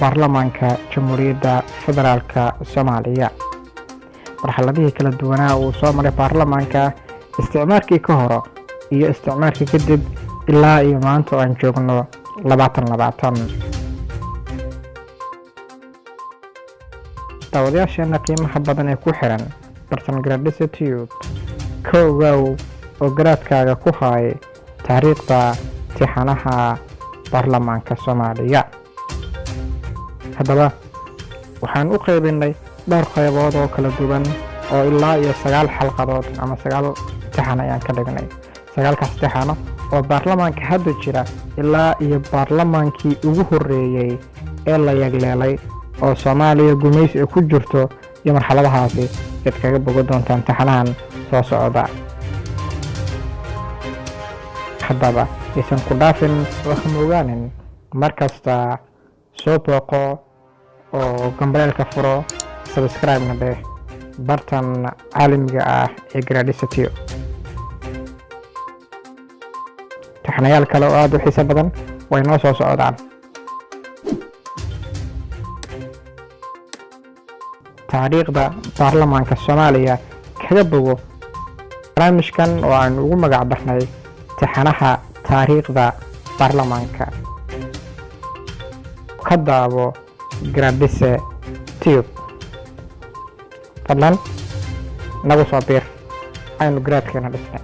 Baarlamaanka Jamhuuriyadda Federaalka Soomaaliya, marxaladihii kala duwanaa uu soo maray baarlamaanka, isticmaarkii ka horo iyo isticmaarkii kadib, ilaa iyo maanta oo aan joogno 2020. Daawadayaasheena qiimaha badan ee ku xiran bartan Gradisa Tube, ka ogow oo garaadkaaga ku haay taariikhda tixanaha baarlamaanka Soomaaliya. Haddaba waxaan u qaybinay dhowr qaybood oo kala duwan oo ilaa iyo 9 xalqadood ama 9 tixan ayaan ka dhignay, 9kaas tixano oo baarlamaanka hadda jira ilaa iyo baarlamaankii ugu horreeyey ee la yagleelay oo Soomaaliya gumaysi ay ku jirto iyo marxaladahaasi aad kaga bogo doontaan taxanahan soo socda. Haddaba aysan ku dhaafin oo hamogaanin, mar kasta soo booqo oo gambaleelka furo, subscribe-na dheh bartan caalamiga ah ee Gradisatio. Taxanayaal kale oo aada u xiiso badan way noo soo socdaan. Taariikhda baarlamaanka Soomaaliya kaga bogo barnaamijkan oo aan ugu magac darnay taxanaha taariikhda baarlamaanka. Ka daabo Gradise Tube, fadlan nagu soo biir, aynu garaadkeena dhisnay.